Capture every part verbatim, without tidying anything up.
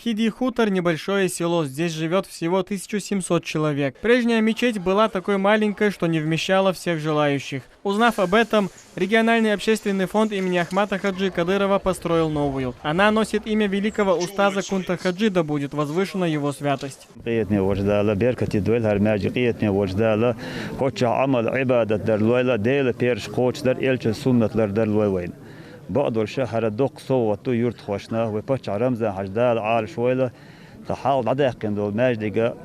Хиди-Хутор — небольшое село, здесь живет всего тысяча семьсот человек. Прежняя мечеть была такой маленькой, что не вмещала всех желающих. Узнав об этом, региональный общественный фонд имени Ахмата Хаджи Кадырова построил новую. Она носит имя великого устаза Кунта Хаджи, да будет возвышена его святость. Къинхетаме волча Дала беркате дойла хӀара маьждиг, къинхетаме волча Дала паччахьа Ӏамал, Ӏибадат дар лойла, Делан пхьераш кхочушдар, элчан суннат лардар лой вайна. Бакъдолаш хӀара доккха совгӀат ду юртахошна, вай паччахь Рамзан-Хьажа, Дала Ӏалашвойла, тха хьалха дӀадаьккхина долу маьждиг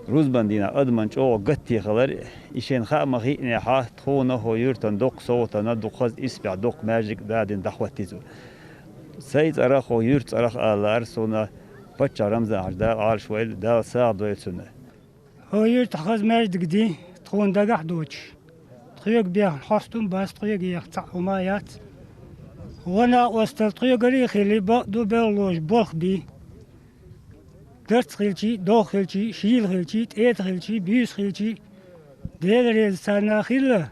рузбан дийнахь адамна чӀогӀа гатте хилар, и шайна хаа ма хиънехь, тхуна хӀокху юьртана доккха совгӀатана дукха хаза исбаьхьа доккха маьждиг дадина дӀахӀоттийна цо. Сайн цӀарах, хӀокху юьртан цӀарах а лаьара суна, паччахь Рамзан-Хьажа, Дала Ӏалашвойла, Дала сагӀа дойла цунна. ХӀокху юьртахь хаза маьждиг ди, тхуна дагахь а доцуш. Тхоьга бехна хьостам бац, тхоьга еха цхьаъ хӀума яц. Ванна къоьстал тхоьгара а хили, бакъ ду, белхалоша болх бий. Дарц хилчий, догӀа хилчий, шийла хилчий, тӀета хилчий, буьйса хилчий, Дела реза царна хилла,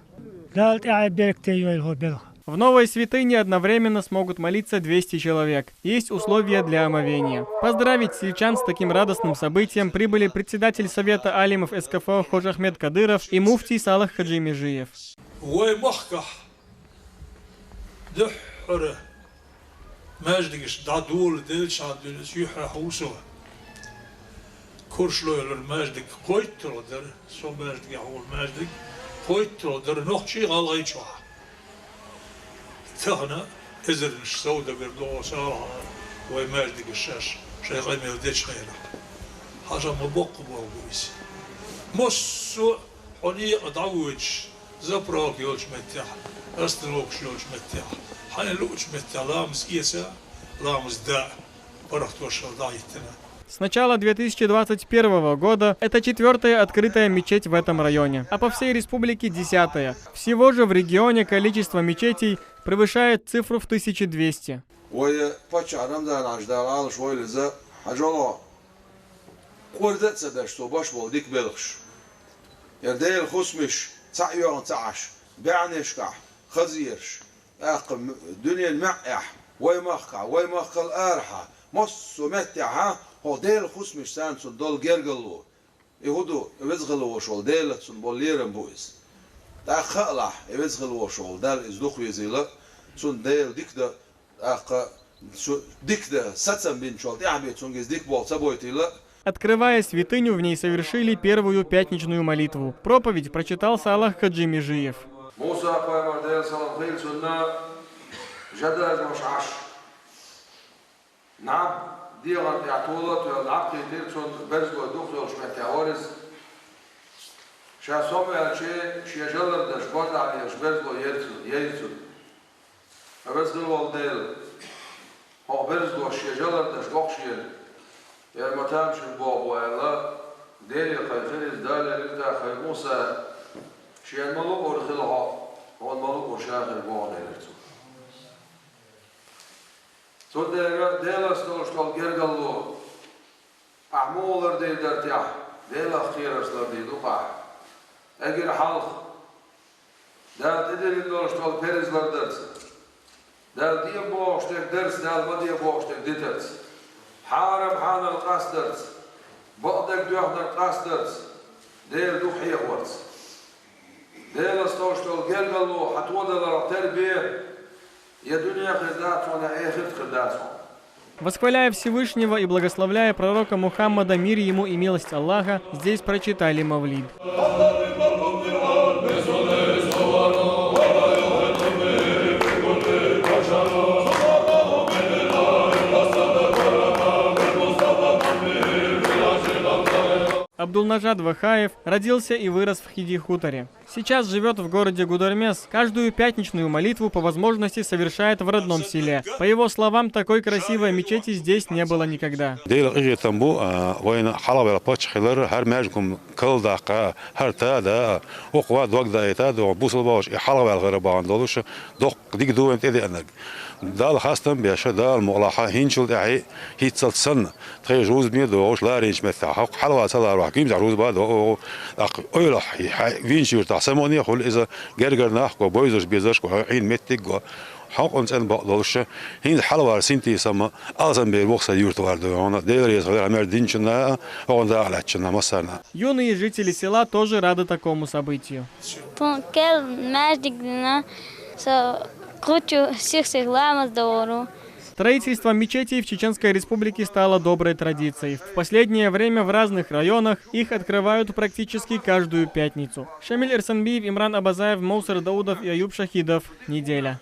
Дала тӀаьхье беркате йойла хӀокху белхан. В новой святыне одновременно смогут молиться двести человек. Есть условия для омовения. Поздравить сельчан с таким радостным событием прибыли председатель Совета алимов С К Ф О Ходжахмед Кадыров и муфтий Салах Хаджи Межиев. Вай махкахь дуьххьара маьждигаш дӀадоладелча, хьан дуьллуш юьххьехь ву со. Куршлойла маьждиг кхойтталгӀа дара, со маьждигехь волу маьждиг кхойтталгӀа дара нохчий, гӀалгӀай чохь. Тахана эзарнаш сов дагар догӀу салахьара вай маьждигаш шаьш шайн къамел дечу хенахь. Хьажа ма боккха болх бу иза. Массо а хьо некъа дӀавоьдуш, заправка йолчу меттехь, остановкаш йолчу меттехь, хьайна луучу меттехь ламаз эца, ламаз да, паргӀатошал дӀахӀиттина. С начала две тысячи двадцать первого года это четвёртая открытая мечеть в этом районе, а по всей республике десятая. Всего же в регионе количество мечетей превышает цифру в тысячи двести. Вай паччахь Рамзан-Хьажа, Дала Ӏалашвойла иза, хьажал хьо, кӀорда а ца беш цо беш болу дика белхаш. Яра Делан хӀусамаш цхьаъ йоьгӀна ца Ӏаш, бӀаьннашкахь хаза ерш, тӀаккха м-, дуьненан маьӀӀехь, вай махкахь, вай махкал арахьа, массо а меттехьа хӀокху Делан хӀусамаш санна цунна долу гергарло. И хӀун ду, и веза хила волуш волу Дела цунна болу лерам бу иза. ТӀаккха хаалахь, и веза хила волуш волу Далла иза дукха везийла, цунна Дела дика дан, тӀаккха цу дика дан сацам бинчул тӀаьхьа бен цуьнга иза дика болх ца бойтийла. Открывая святыню, в ней совершили первую пятничную молитву. Проповедь прочитал Салах Хаджи Межиев. Муса пайхамар, Делан салам хуьлда цунна, жа дажош Ӏаш, наб дегӀан тӀехь тола а тоьлла, наб кхийтира цунна, берзалой дукха йолуш меттехь вара иза. Ша сом ваьлча, шен жалар даш, бождахь лелаш берзалой яра цунна, яра цунна. Ткъа веза хила волу Дела, хӀокху берзалоша шен жалар даш боху шена, яра ма тамашийна боху аьлла, Деле кхайкхира иза, Дала элира тӀаккха: «Хай Муса, шена ма луъур хила хьо, хьуна ма луъур ша хир бу хьуна», — элира цо. Цундела Делаца долуш долу гергарло, ахь муха лардийр дара техь, Делах кхерарца лардийр ду-кх ахь. Эггара хьалха, Дала тӀедиллина долуш долу перз лардарца, Дала де бохуш дерг дарца, Дала ма де бохуш дерг дитарца, хьарам-хьанал къастарца, бакъдерг доьхнарг къастарца, Дела дукха хьехорца. Делаца долуш долу гергарло хьан тодаларх тера бен, я дуьне хир дац хьуна, я эхарт хир дац хьуна. Восхваляя Всевышнего и благословляя пророка Мухаммада, мир ему и милость Аллаха, здесь прочитали мавлид. Абдулнажад Вахаев родился и вырос в Хиди-Хуторе. Сейчас живёт в городе Гудермес. Каждую пятничную молитву по возможности совершает в родном селе. По его словам, такой красивой мечети здесь не было никогда. Делан къинхетам бу, а, вайна хьалхаваьлла паччахь хилар, хӀара маьждигум калдаккха, хӀара тада, хӀокху ван дог даийта, бусалба вовшаш и хьалхаваьлла хилар бахьана долуш, доккха дика ду вайна тӀедеанарг. Далла хастам беш, Дала мукъалахь, хӀинцачул тӀаьхьа хӀинццалц санна, тхайн рузбане догӀуш ларийначу меттехь, хӀокху хьалха ца ларахь, гимзахь рузба а догӀу, тӀаккха ойлахь, хьайн винчу юьртахь самукъане а хуьлу иза, гергара нах го, бовзарш безарш го, хьо Ӏийна меттиг го. Хьалкъун цӀена бакъдолуш, хӀинца хьалавар синтий сама, алсам бер вохса юртвар ду, хьуна Дела реза хилар, мер динчунна, хьуна дагӀа лаьччунна, массарна. Юные жители села тоже рады такому событию. Тун кел маьждиг дина, со кучу сих-сих ламаз довуру. Строительство мечетей в Чеченской Республике стало доброй традицией. В последнее время в разных районах их открывают практически каждую пятницу. Шамиль Эрсанбиев, Имран Абазаев, Мовсар Даудов и Аюб Шахидов. Неделя.